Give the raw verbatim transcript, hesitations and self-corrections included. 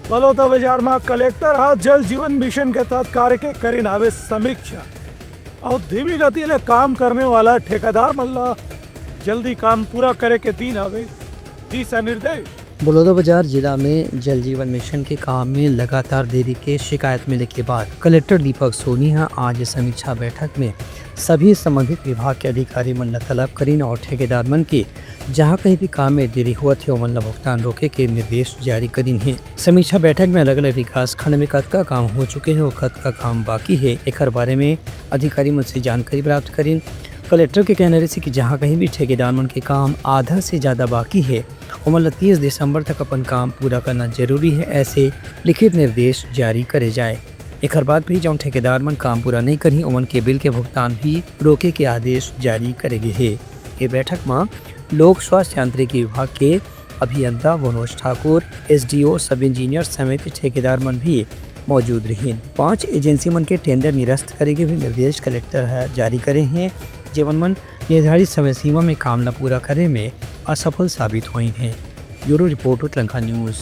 बलौदाबाजार म कलेक्टर ह जल जीवन मिशन के तहत कार्य के करिन हावे समीक्षा। अउ धीमी गति ले काम करने वाला ठेकेदार मन ल जल्दी काम पूरा करे के दीन हावे दिशा निर्देश। बलौदाबाजार जिला में जल जीवन मिशन के काम में लगातार देरी के शिकायत मिले के बाद कलेक्टर दीपक सोनी ह आज समीक्षा बैठक में सभी संबंधित विभाग के अधिकारी मन ल तलब करिन और ठेकेदार मन के जहां कहीं भी काम में देरी होवत हे, ओमन ल भुगतान रोके के निर्देश जारी करिन हे। समीक्षा बैठक में अलग-अलग विकास खंड में कतका काम हो चुके हे और कतका काम बाकी हे, एकर बारे में अधिकारी मन से जानकारी प्राप्त करिन। कलेक्टर के कहना रहिस कि जहां कहीं भी ठेकेदार मन के काम आधा से ज्यादा बाकी हे, ओमन ल तीस दिसंबर तक अपन काम पूरा करना जरूरी हे, ऐसे लिखित निर्देश जारी करे जाए। एकर बाद भी जौन ठेकेदार मन काम पूरा नहीं करही, ओमन के बिल के भुगतान भी रोके के आदेश जारी करे गे हे। ये बैठक म लोक स्वास्थ्य यांत्रिकी विभाग के अभियंता मनोज ठाकुर, एसडीओ, सब इंजीनियर समेत ठेकेदार मन भी मौजूद रहिन। पांच एजेंसी मन के टेंडर निरस्त करे के भी निर्देश कलेक्टर ह जारी करे हे, जेमन मन निर्धारित समय सीमा में काम ल पूरा करे में असफल साबित होइन हे। Bureau report, Uttarakhand news.